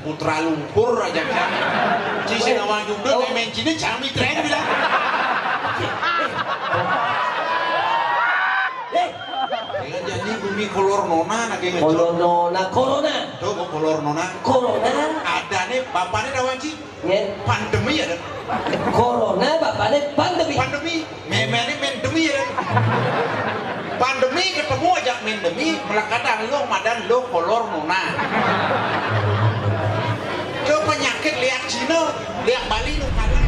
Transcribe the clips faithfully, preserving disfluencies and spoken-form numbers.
Putra Lumpur aja kan. Ci sing awang jumdo, oh, main cine cami tren bilang. Eh. Dengan jadi bumi kolor nona, nak ingat. Kolor nona, corona. Tuh, kok kolor nona. Corona. Ada nih, bapaknya lawan ci. Nggih. Pandemi ya, Dek? Corona bapaknya pandemi. Pandemi. Memene mendemi ya, Dek? Pandemi ketemu aja mendemi, melakatan lo madan lo kolor nona. Ke penyakit liak Cina, liak Bali lo kalah.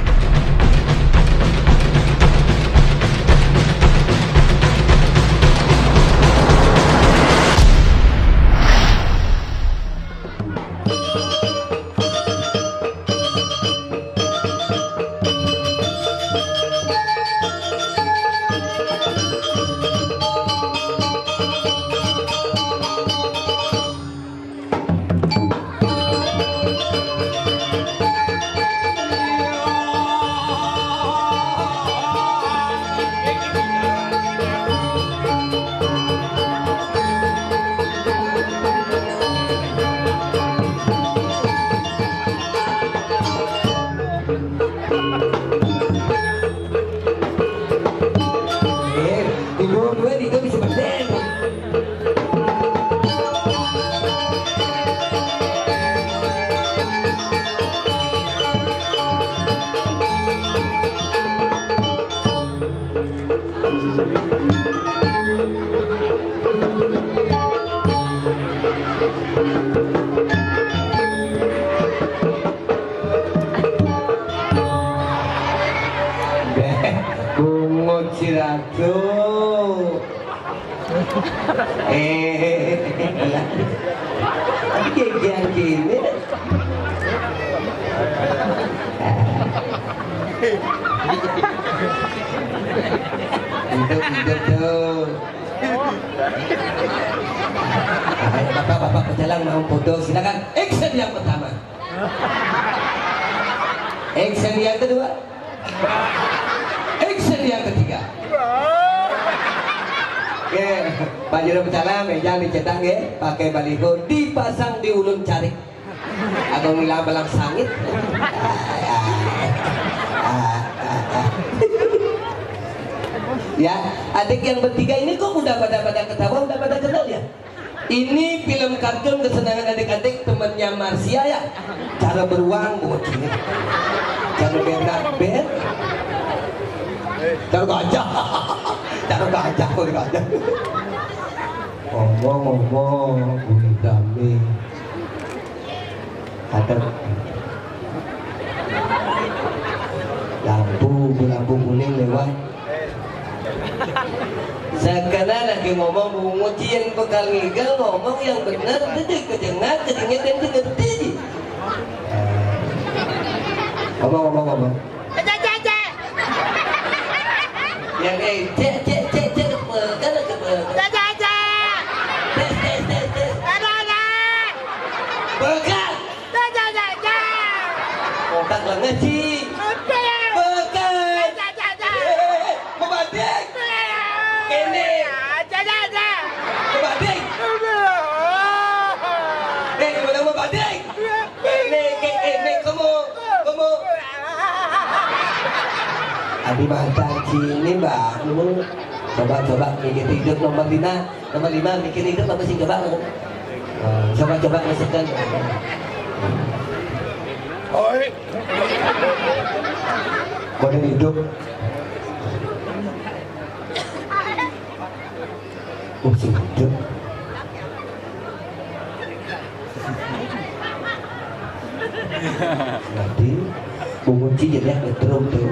Eh, tidur dua tidur di sebentar. Bungut si Ratu. Eh, tapi jangan gini. Hidup, hidup tuh. Bapak, bapak pecalang mau foto, silakan. Action yang pertama. Action yang kedua. Action yang ketiga. Oke, Pak Juru Pecalang, meja dicetak, ya, pakai baliho, dipasang di ulun carik. Atau ngilang belang sangit. Ya, adik yang bertiga ini kok udah pada, pada ketawa, udah pada kenal ya? Ini film kartun kesenangan adik-adik, temannya Marsia ya. Cara beruang bocil. Cara berak ber. Cara gajah. Cara gajah, cara gajah. Ngomong-ngomong, Bunda Mi. Ada lampu, lampu kuning lewat. Sakana lagi ngomong, bungut ci yang bekal ngigal, ngomong yang bener, dia jadi kejengat, kejengat dan ngerti. Ngomong, ngomong, ngomong. Cek, cek, cek. Yang, eh, cek, cek, cek, cek, bekal, bekal. Cek, cek, cek. Tes, tes, tes, tes. Ada, ada. Bekal. Cek, cek, cek, cek. Otak lengan, Ci. Oke. Bekal. Cek, cek, cek, cek. Eh, eh, eh, mau banding. Ini. Cek, cek, cek. Mau banding. Eh, gimana mau banding? Ini, ini, ini, kamu, kamu. Adi mata sini, Mbak. Kamu coba, coba, mikir hidup nomor lima. Nomor lima, mikir hidup apa sih, coba? Eh, coba, coba, masukkan. Oi. Kode hidup. Oh, si hidup. Nanti bungut ci jadi ngetrum tuh.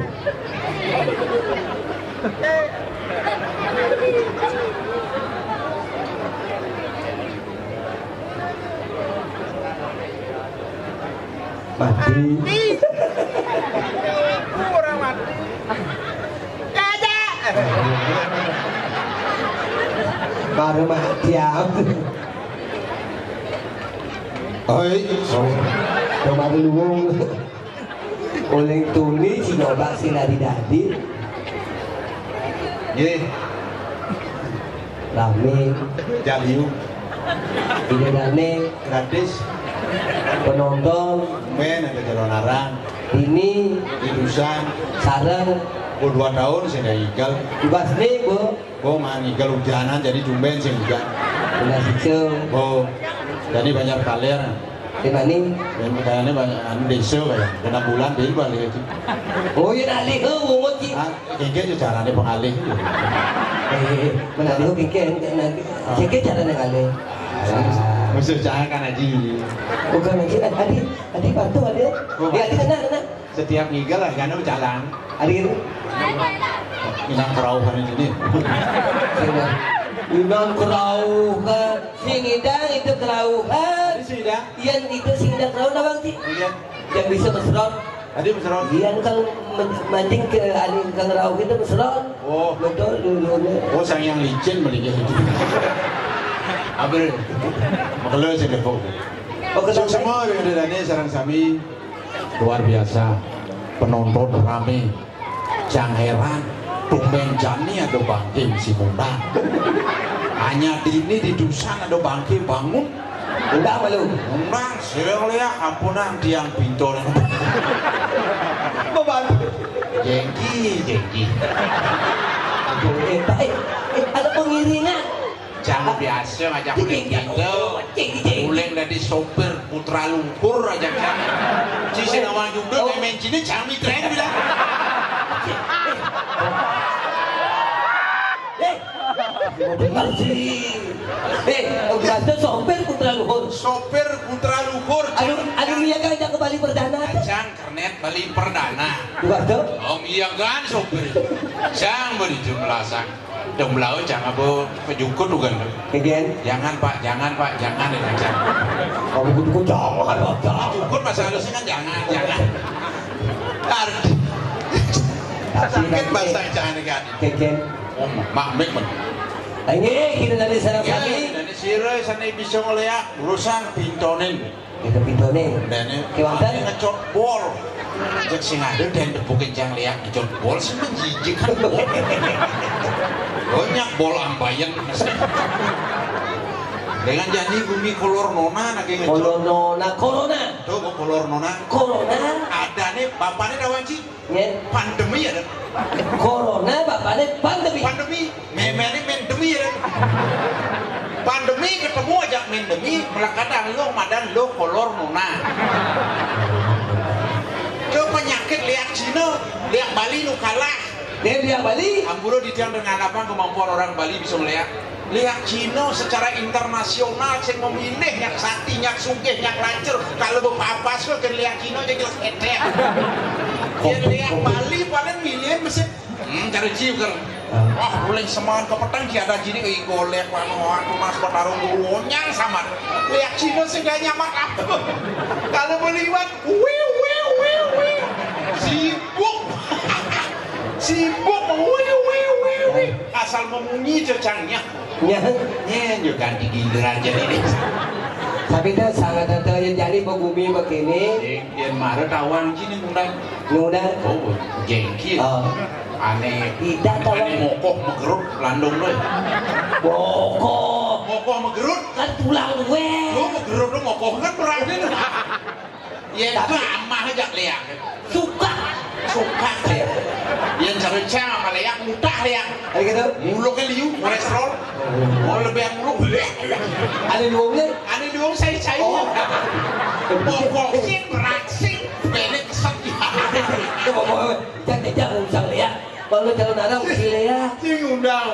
Mati. Mati. Orang mati. Dada. Baru mati ya. Oi, oh. Kemarin luwung. Uling tuni si gobak si dadi-dadi. Nggih. Rame. Jaliu. Ide dane. Gratis. Penonton. Mén ada calon arang. Ini. Di Dusan. Sareng. Bo dua tahun sing nggak igal. Tugas nih, Bu. Bo man igal hujanan, jadi tumben sing hujan. Benar situ. Bo. Jadi banyak kaler. Di mana? Dan kayaknya banyak anu desa kayak. Kena bulan dia balik aja. Oh, iya, alih, oh, bungut, Ki. Ah, kengke aja caranya pengalih. Eh, menalih, oh, kengke, nanti. Ah. Kengke caranya ngalih. Musuh jangan kan, Aji. Bukan, Aji, Adi, Adi patuh, Adi. Oh, ya, Adi kena, kena. Setiap ngigal lah, kan jalan. Adi itu. Inang kerauhan ini. Inang kerauhan. Sing idang itu kerauhan. Ini sih, dah. Yang itu sing idang kerauhan, Abang, Ci. Iya. Yang bisa mesron. Tadi mesron. Iya, kan men-, mancing ke anu, kang rauh itu mesron. Oh. Betul, dulunya. Oh, sang yang licin melihat itu. Abel. Makelo sing depok. Oh, kena semua yang ada sarang sami. Luar biasa. Penonton rame. Jang heran. Tumben jani ada bangke si muda. Hanya dini di Dusan ada bangke bangun. Undang malu. Undang, sira lihat ampunan tiang pintu. Membantu. Jengki, jengki. Aduh, eh, eh, eh, ada pengiringan. Jangan biasa ngajak Di uling jengki. Gitu. Oh, jengki, jengki. Uling dari sopir putra lumpur aja kan. Ci sing awang juga. Oh. Main sini jangan mitrain bilang. Eh, benar sih. Eh, oh, berarti sopir putra luhur. Sopir putra luhur. Aduh, aduh, iya kan, kita ke Bali Perdana. Ajang kernet Bali Perdana. Bukan tuh? Om iya kan sopir. Jang beri jumlah sang. Jumlah jang apa pejukut bukan tuh? Kemudian? Jangan, Pak, jangan, Pak, jangan, ya, jangan. Kamu kudu jangan, Pak, jangan. Pejukut bahasa halusnya kan jangan, jangan. Arti. Tapi sakit nanti bahasa jangan kan. Kemudian? Om, mak, mik, men. Ini kita dari sana. Ya, kami. Dari sira sana bisa ngeliat urusan pintonin. Itu pintonin. Dan ini. Kewanten? Ngecot bol. Cek sing ada dan depukin jang liak ngecot bol sih menjijikan bol. Banyak bol ambayan. Dengan janji bumi kolor nona nak ngecot. Kolor nona, corona. Tuh, kolor nona. Corona. Ada nih, bapaknya kawan sih. Nggih. Pandemi ya, Dek? Corona bapaknya pandemi. Pandemi. Memene mendemi ya, Dek? Pandemi ketemu aja mendemi, melekat lo madan lo kolor nona. Ke penyakit liak Cina, liak Bali nu kalah. Dia liak Bali. Ampura di tiang dengan apa kemampuan orang Bali bisa melihat. Liak Cina secara internasional sing memilih nyak sakti, nyak sugih, nyak lancur. Kalau bepapas ke liak Cina aja jelas etek. Dia liak Bali paling milih mesti hmm, cari ciu kan. Ah. Wah, boleh semangat ke petang dia ada gini, eh, golek wano aku mas petarung dulu onyang sama. Liak Cina sing gak nyaman apa? Kalau meliwat, wiu wiu wiu wiu. Sibuk. Sibuk, wiu wiu wiu wiu. Asal memunyi cecangnya. Nya. Nya, yo ganti giliran jadi deh. Tapi dah sangat ada yang jadi begumi begini. Yang, yang marah tawang sini ngundang. Ngundang. Oh, jengki. Oh. Aneh. Tidak tahu. Aneh mokoh megerut landung deh. Mokoh. Mokoh megerut. Kan tulang gue. Lu megerut lu mokoh kan berarti. Ya, tapi amah aja liak. Suka. Suka liak. Yang cerita sama liak, mutah liak. Ada gitu? Muluknya liu, kolesterol. Oh, lebih yang muluk. Ada duungnya? Ada duung saya-saya. Oh. Pokoknya beraksi, benek kesepian. Itu pokoknya, jangan, jangan usah liak. Kalau calon arang, usah liak. Sing undang.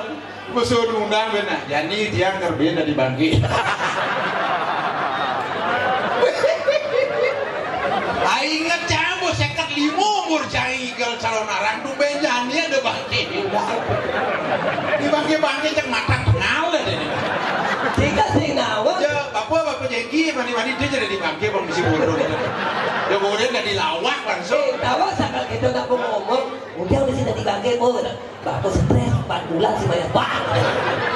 Musuh undang benar. Jadi dia ngerbin dari bangki. Ai inget jambu seket lima umur jai igal calon arang tuh benjani ada bangki. Di bangki-bangki cek mata kenal deh. Jika sing nawa. Ya, bapak bapak jengki mani-mani dia jadi di bangki bang misi bodoh. Ya kemudian dari lawak langsung. Tawa sakal kita tak mau ngomong. Udah mesti dari bangki mau. Bapak stres, empat bulan sih banyak banget.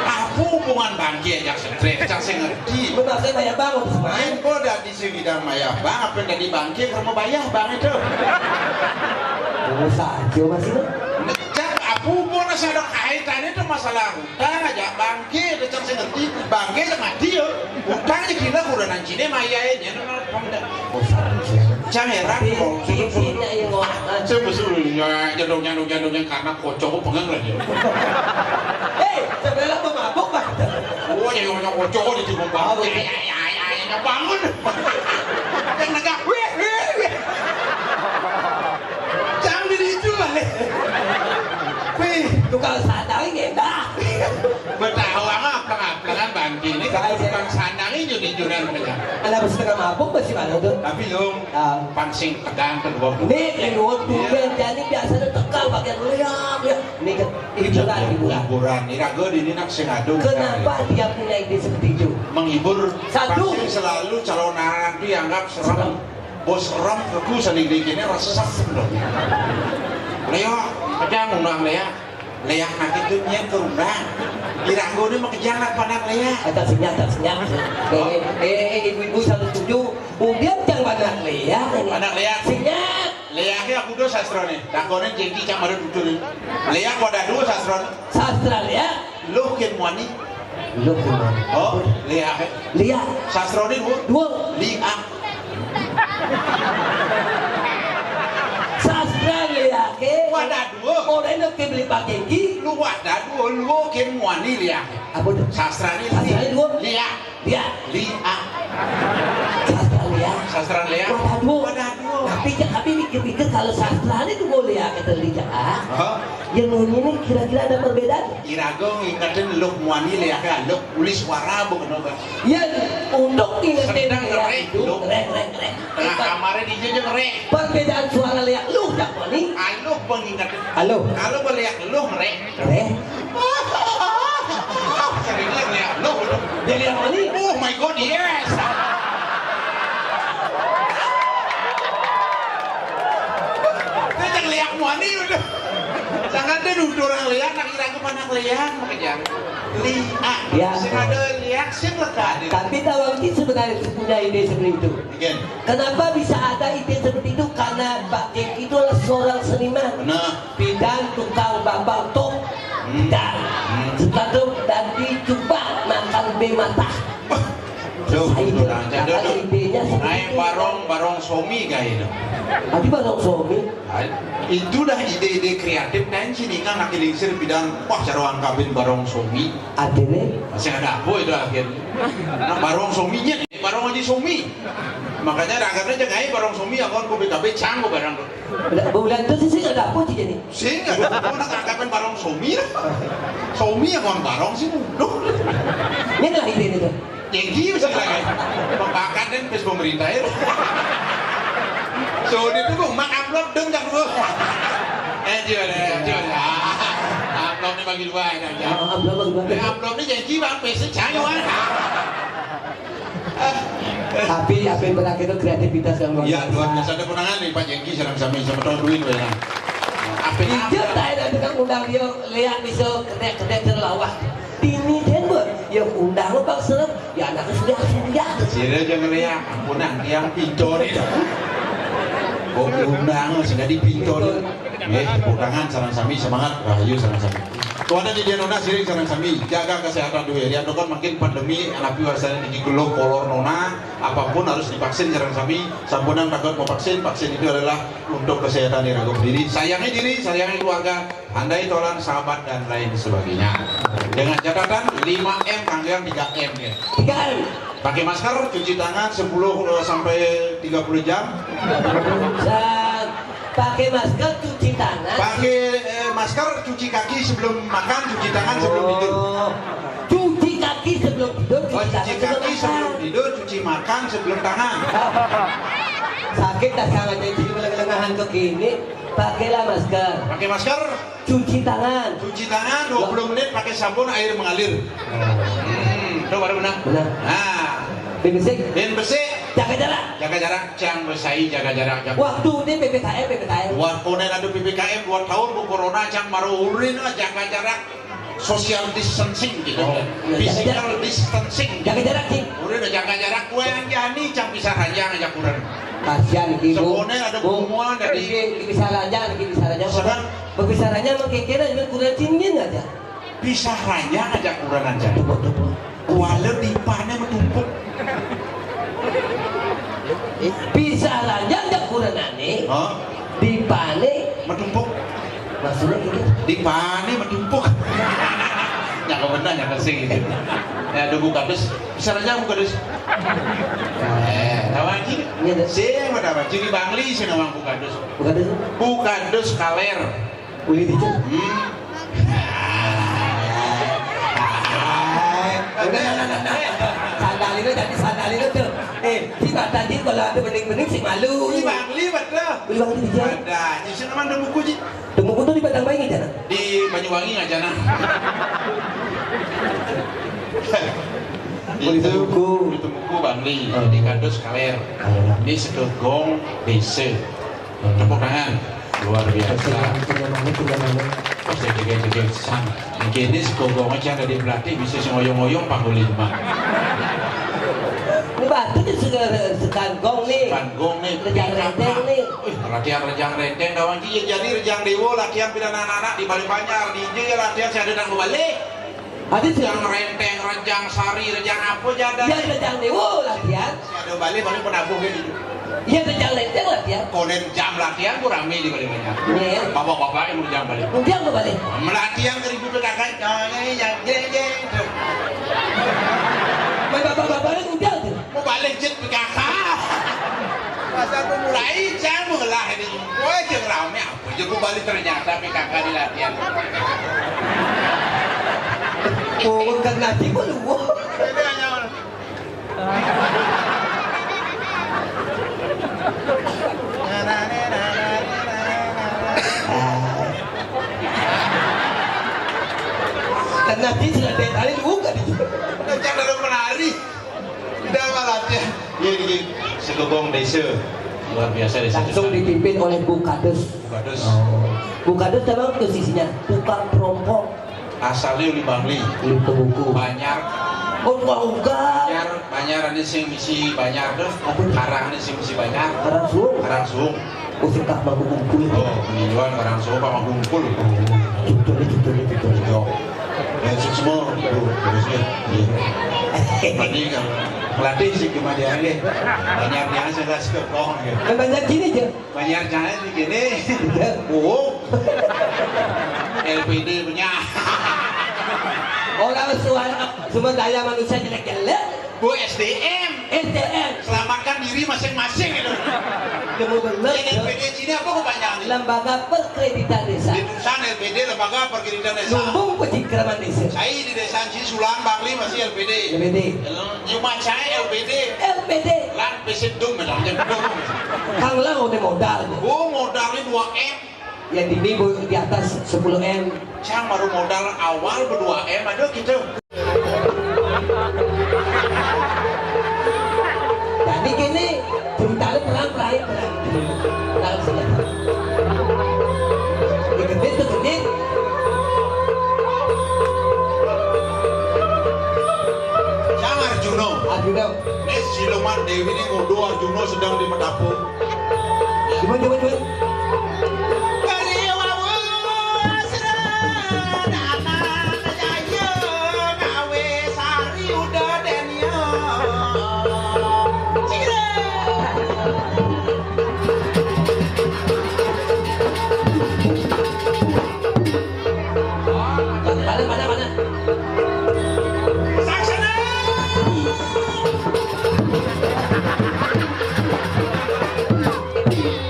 Apa hubungan bangki aja stres, cak saya ngerti. Lu maksudnya banyak banget, Mas. Main kok dari sini dan mayah bang, apa yang dari bangki ke rumah bayah bang itu. Dulu saja masih. Cak apa hubungan Sing ada kaitannya itu masalah utang aja, bangke ada cang sing ngerti, bangke sing mati ya. Utang aja gila kurang anjine maya ini. Cang heran kok. Sing besul ya, nyandung, nyandung, nyandung, yang karena kocok pengen lah ya. Hei, sebelah pemabuk, Pak. Oh, ya, yang kocok di timun bambu. Ya, ya, ya, ya, ya, bangun. Yang negak, wih, wih, wih. Jangan diri itu lah. Wih, tukang sandang ini enggak. Betawa ngaplang-aplangan bangke ini, tukang sandang ini jujur-jujuran aja. Anak setengah mabuk masih mana tuh? Tapi lo pangsing tegang kedua. Ini kedua tuh, iya. Jadi biasanya tegang pakai lo ya, ya. Ini kan hiburan, hiburan. Hiburan. Ini ragu di ini nak sing adu. Kenapa dia punya ide seperti itu? Menghibur. Satu. Pasti selalu calon anak dianggap serem. Serem. Bos serem, aku sendiri gini rasa serem dong. Leo, aja ngundang Lea. Lea nak itu nyet ke undang. Diranggo ini mau kejar nak panak Lea. Ada senyap, ada senyap. Eh, eh, eh, ibu-ibu selalu setuju. Kemudian yang panak Lea ini. Panak Lea. Senyap. Lea ke aku dua sastra nih. Takone jengki cak mara dudul. Lea kok ada dua sastra nih. Sastra Lea. Luh kin muani. Luh kin muani. Oh, Lea ke. Lea. Sastra nih dua. Dua. Lea. Sastra Lea ke. Wadah dua. Orang nak beli pakai gigi. Lu wadah dua. Luh kin muani Lea ke. Apa tuh? Sastra nih. Sastra nih dua. Lea. Dia. Lea. Sastra Lea. Sastra Lea. Wadah dua. Wadah dua. Tapi cak kami pikir-pikir kalau sastra ini tuh boleh ya kata Lea. Ah, hah? Yang bunyi ini kira-kira ada perbedaan? Irago ngingetin Luh muani Lea ke Luh tulis suara bukan apa? Ya, untuk ngingetin sedang Lea ngerek, itu, Luh. Ngerek, ngerek, ngerek. Tengah kamarnya di jejeng ngerek. Perbedaan suara Lea Luh dan muani. Aluh pengingetin. Aluh. Kalau Lea Luh ngerek. Ngerek. Sering lihat, lihat. Loh, loh. Dia lihat ini. Oh my God, yes. Dia jangan lihat muani udah. Jangan dia nuduh orang lihat, nak kira aku mana lihat, makanya lihat. Ya. Sing ada lihat, sing lega. Tapi Tawangki sebenarnya punya ide seperti itu. Mungkin. Kenapa bisa ada ide seperti itu? Karena Pak Jack itu adalah seorang seniman. Benar. Bidan tukang bambang tok. Hmm. Dan setelah itu dan dicoba makan be matah. Wah. Duh, saya itu kurang ajar, kata duh. Idenya seperti itu. Naik barong, barong somi kayak itu. Tadi barong somi. Ay, itu dah ide-ide kreatif dan sini kan nak lingsir bidan, wah, cara angkabin barong somi. Artinya? Masih ada apa itu akhirnya? Nah, barong sominya, barong aja somi. Makanya ragamnya jangan aja barong somi, aku kan ku B K B canggo barang. Udah, bulan itu sih nggak dapet sih jadi. Sing nggak dapet, nak angkabin barong somi lah. Somi yang uang barong sih, duh. Ini lah ide itu. Yang gila sih lagi. Pembakat dan pes pemerintah ya. So, dia tuh mak amplop dong kan gua. Eh, dia deh, dia deh. Amplop ini bagi dua ya. Oh, amplop bagi dua. Eh, amplop ini janji bang, pes cayo kan. Tapi apa yang berakhir itu kreativitas yang luar biasa. Ya, luar biasa. Ada penangan nih Pak Jengki, serang sami sama tahun duit ya. Apa yang Ijo tak ada tukang undang dia, lihat bisa kedek-kedek terlawak. Dini den buat, ya undang lo bang serem, ya anaknya sudah sudah. Sira jangan lihat, ampunan yang pintu nih. Oh, undang sudah di pintu. Eh, tepuk tangan, sarang sami, semangat, rahayu, sarang sami. Tuan dan Dian Nona, siring, sarang sami, jaga kesehatan dulu ya. Lihat kan makin pandemi, anak piwa saya di geluh kolor Nona, apapun harus divaksin, sarang sami. Sampunan takut mau vaksin, vaksin itu adalah untuk kesehatan diri aku sendiri. Sayangi diri, sayangi keluarga, andai tolan sahabat dan lain sebagainya. Dengan catatan lima M, kanggeang tiga M ya. Tiga M. Pakai masker, cuci tangan sepuluh sampai tiga puluh jam. Pakai masker, cuci tangan. Pakai, eh, masker, cuci kaki sebelum makan, cuci tangan sebelum tidur. Oh. Cuci kaki sebelum tidur, cuci tangan sebelum makan. Oh, cuci kaki sebelum tidur, cuci makan sebelum tangan. Sakit dah sangat jadi lengahan ke kini. Pakailah masker. Pakai masker. Cuci tangan. Cuci tangan dua puluh menit pakai sabun air mengalir. Hmm, itu baru benar. Benar. Nah. Bin besik. Bin besik. Jaga jarak. Jaga jarak, cang besai, jaga jarak, jaga. Waktu ini P P K M, P P K M. Waktu ini ada P P K M dua tahun, bu corona, cang maru urin, ah, jaga jarak. Social distancing gitu. Oh, iya, jaga jarak. Physical distancing. Jaga jarak, Cing. Udah, udah jaga jarak, gue yang jani, cang bisa ranjang aja kurang. Kasihan, Ki, Bu. Sebenarnya ada Bu, bunguan dari Ki, Ki bisa ranjang, Ki bisa ranjang. Sedang Pembicaranya mah kékéra, cuma kurang cingin aja. Pisah ranjang aja kurang aja. Tepuk, tepuk. Kuala dipane metumpuk. Pisah ranjang jak kurang ané. Hah? Dipane. Metumpuk. Maksudnya gitu. Dipane metumpuk. Nyangka benar, nyangka sih gitu. Ya, ada buka dus. Pisah ranjang buka dus. Eh, tahu aja. Iya, dah. Sih, mau tahu aja di Bangli sih nawang buka dus. Buka dus. Buka dus kaler. Boleh dijak. Hmm. Udah, udah, udah, udah. Sandalin aja, jadi sandalin aja. Eh, di Batanjir kalau ada bening-bening sih malu. Beli Bangli, betul. Beli Bangli dijak. Ada, di sini mana ada buku, Ji? Temuku tuh di Padang Bayi aja, nah. Di Banyuwangi aja, nah. Boleh itu temuku. Di temuku Bangli, oh. Di Kadus Kaler. Oh. Ini Segegong desa. Tepuk tangan. Luar biasa. Punya mana, punya mana? Pas dia jaga-jaga sang. Mungkin ini Segegong aja ada di pelatih, bisa ngoyong-ngoyong panggulima. Ini batu nih, Sege-, Segegong nih. Segegong nih. Rejang Renteng nih. Wih, latihan Rejang Renteng, kawan. Iya, jadi Rejang Dewa latihan pira anak-anak di Bali Banjar. Di dia latihan saya ada nang balik. Ada sih. Rejang Renteng, Rejang Sari, Rejang apa aja ada. Ya, Rejang Dewa latihan. Saya ada balik, balik penabuh gitu. Iya, Rejang Renteng latihan. Konen jam latihan, ku rame di Bali Banjar. Iya. Bapak-bapak yang udah balik. Udah mau balik. Melatihan ke ribu kakak, oh, ya, ya, ya, ya, itu. Main bapak-bapak ini udah tuh. Mau balik jet P K K. Pas aku mulai, saya mengelah ini. Wah, jeung rame apa aja aku balik ternyata P K K di latihan. Oh, kan nanti gua lupa. Ini hanya Kan nanti sudah teh tadi buka di. Jangan ada penari. Tidak malah ya. Iya, iya. Segegong desa. Luar biasa desa. Langsung dipimpin oleh Bu Kades. Bu Kades. Oh. Bu Kades memang posisinya tukang trompong. Asalnya uli Bangli. Uli Temuku. Banjar. Oh, tukang ungkap. Banjar, Banjar ini sing misi Banjar tuh. Apa tuh? Karang ini sing misi Banjar. Karang Suwung. Karang Suwung. Oh, sing Pak Mangku Kumpul. Oh, meniuan Karang Suwung, Pak Mangku Kumpul. Oh, iya. Betul, betul, betul. Yo. Ya, semua, Bu, terus ya. Iya. Tadi kan pelatih sih cuma dia aja. Banyak yang sudah sekolah ya. Kan banyak gini aja. Banyak jangan di gini. Iya. Bu. L P D punya. Orang suara sumber daya manusia jelek-jelek. Bu, S D M. S D M. Selamatkan diri masing-masing itu. Demi bener. L P D sini apa kepanjangan? Lembaga Perkreditan Desa. Di tulisan L P D, Lembaga Perkreditan Desa. Lumbung Pencengkraman Desa. Saya di desa Cisulang, Bangli masih L P D. L P D. Cuma saya L P D. L P D. Lan pesit dum, macam dum. Kang Lang udah modal. Oh, modalnya dua M. Ya, di minggu di atas sepuluh M. Cang baru modal awal berdua M aja gitu. Jadi gini, cerita lu perang, perang, perang. Perang senjata. Iketin tuh, iketin. Cang Arjuna. Arjuna. Eh, Siluman Dewi ini ngudu Arjuna sedang di Metapo. Coba, coba, coba. Mana, mana, mana?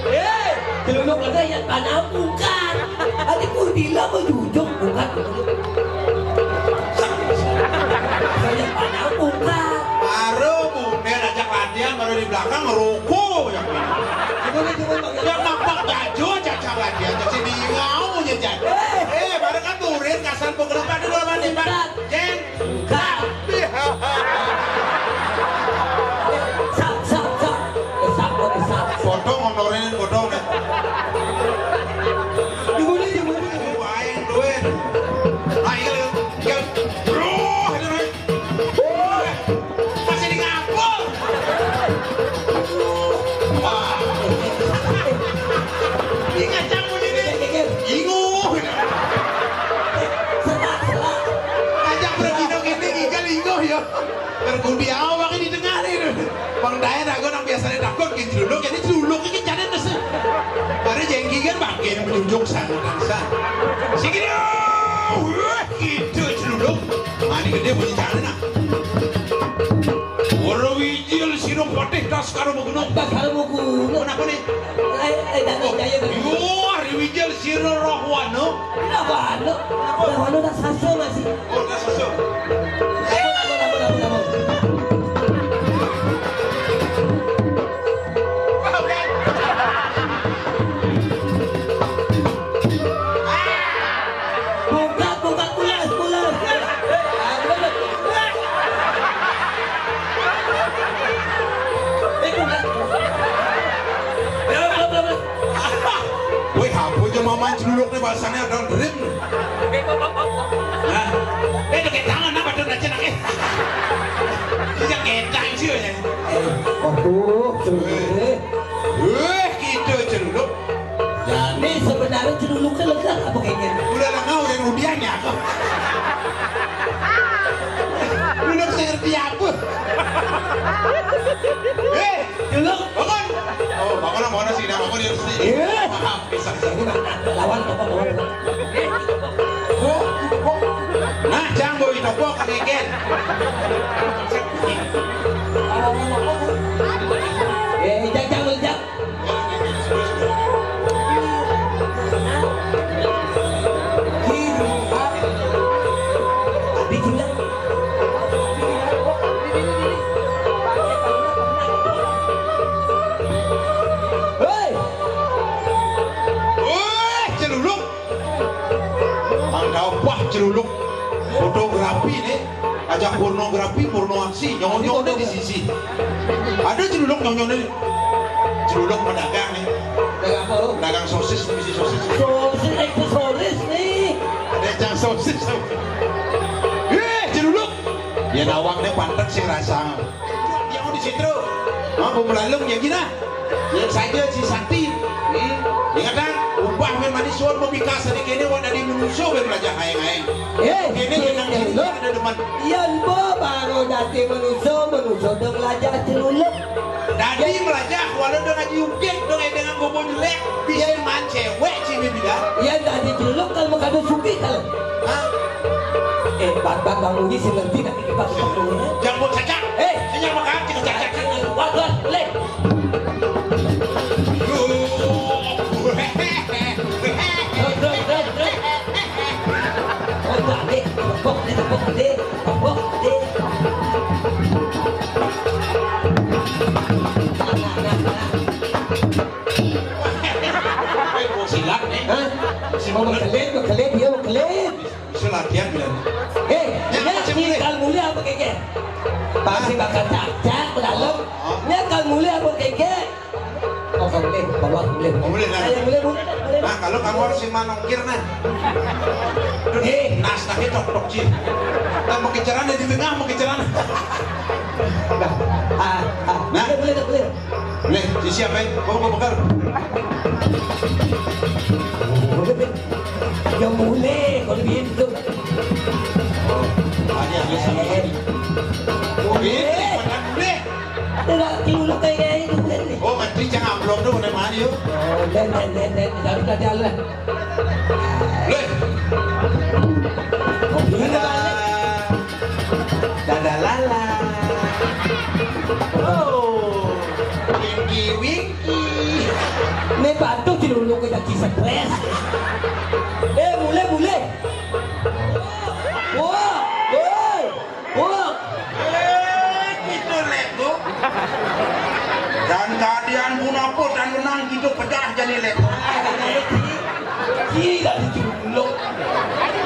Eh, celunuk ada yang panah bukan. Ada kuntilan mau jujung bukan. Saya panah bukan. Baru bunder ajak latihan, baru di belakang ngerokok ya. Gimana, gimana, Bang? Ya nampak baju aja ajak latihan, jadi bingau aja jadi. Eh, baru kan turin kasar penggerak pada dua mandi, Pak. Bukan. Jeng. Bukan. Sap, sap, sap. Eh, sap, eh, sap. Potong, honorin, potong deh. Gimana, gimana? Bayang duit. Nah, Tunjuk sana tangsa. Sing kéné. Wah, gitu celuluk. Mani gedé punya cara nah. Wara wijil sira patih tas karo magunung. Tas karo magunung. Kenapa nih? Eh, eh, jangan, jangan. Wah, wijil sira rohwana. Rohwana. Rohwana tas sasa masih. Oh, tas sasa. Buka, buka, pulas, pulas. Eh, buka. Belum, belum, belum. Wéh, apa aja maman celuluk nih bahasanya ada rim. Nah, eh, pakai tangan apa tuh, aja nak, eh. Dia kentang sih ya. Aduh, celuluk. Wéh, gitu celuluk. Jadi sebenarnya celuluknya lega apa kayaknya? Udah lah, ngau yang udiannya apa? Celuluk seperti apa? Eh, celuluk. Bangun. Oh, bangun lah, mana sih? Nah, bangun di sini. Iya. Maaf, bisa, bisa. Lawan apa, lawan? Oh, oh. Nah, jangan bawa topok, Kang Egen. Eh, jangan, jangan, jangan. Hei! Wéh, celuluk. Mangga wah celuluk. Fotografi nih. Ajak pornografi, porno aksi, nyonyo di sisi. Ada celuluk nyonyo nih. Celuluk pedagang nih. Dagang apa lu? Dagang sosis, misi sosis. Sosis, eh, sosis nih. Ada yang sosis. Eh, celuluk. Ya nawak nih pantek sih rasa. Dia mau di situ. Mau pemelalung ya gini. Yang saja si Sakti. Hmm. Ingat kan? Ubah men manis suar memika sedikit ini wan dari manusia ben belajar aing-aing. Eh, ini yang ada deman. Iya, embo baru dadi manusia, manusia udah belajar celuluk. Dadi belajar walau dengan jungkit, dengan dengan bobo jelek, bisa man cewek sih bilang. Iya, dadi celuluk kalau mau kado suki kalau. Hah? Eh, bang, bang, bang, ini sih ngerti tapi kita. Jangan buat saja. Eh, sini makan, kita cacak. Waduh, boleh. Silat nih. Hah? Si mau bekelit, bekelit, dia bekelit. Bisa latihan bilang. Eh, ya, ini kalau mulia apa kayaknya? Pasti bakal cacak, dalam. Ini kalau mulia apa kayaknya? Oh, kamu boleh, bawa boleh. Oh, boleh, nah. Ayo, boleh, boleh, boleh. Nah, kalau kamu harus sing manongkir, nah. Eh. Nas lagi tok tok, Ci. Nah, mau keceran di tengah, mau keceran. Nah, ah, ah. Nah. Boleh, boleh, boleh. Boleh, si siapa ya? Kamu mau bekal? Boleh, boleh. Ya, boleh, kalau begitu. Oh, ada, ada sama. Boleh. Boleh. Tidak kiulok kayak gini, bukan nih. Oh, menteri jangan amplop tuh, udah maju. Oh, dan, dan, dan, dan, tidak bisa jalan. Leh. Oh, gimana, Pak? Dada lala. Oh, winky, winky. Ini batu diluluk kita kisah pres. Eh, mulai, mulai. Wah, woi. Wah. Eh, gitu, Lek, Bu. Dan keadaan pun apa, dan menang gitu, pedah jadi, Lek. Gila, diculuk. Aduh.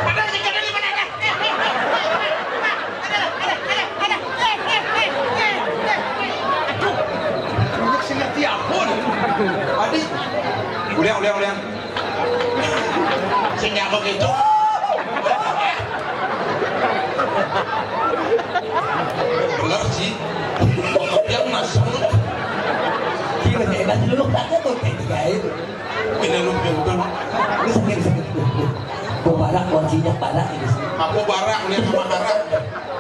Padahal si Kadali mana, Lek? Aduh. Duduk sini tiap pun. Adi. Ulian, ulian, ulian. Sing nyawa gitu. Bener sih. Dia masuk. Gila, hebat dulu, Pak. Tuh, kayak gitu, guys. Ini lu, ya, udah. Ini sakit, sakit. Gua barak, kuncinya barak ini sih. Aku barak, lihat sama barak.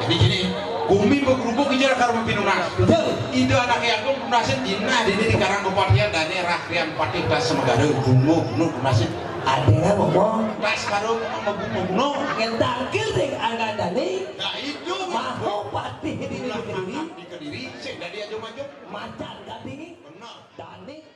Jadi gini, gumi berkerubuk aja kalau pinunas. Betul. Itu anak yang pun lunasin dinah dini di Karang Bupatian Dani Rahrian Patih Tas Semegara gunung gunung lunasin. Ada lah ngomong. Tas baru ngomong gunung. Ngentarkeun sing angga Dani. Nah itu. Mahapatih di Kediri. Di Kediri sing dari aja maju. Macan Gading. Benar. Dani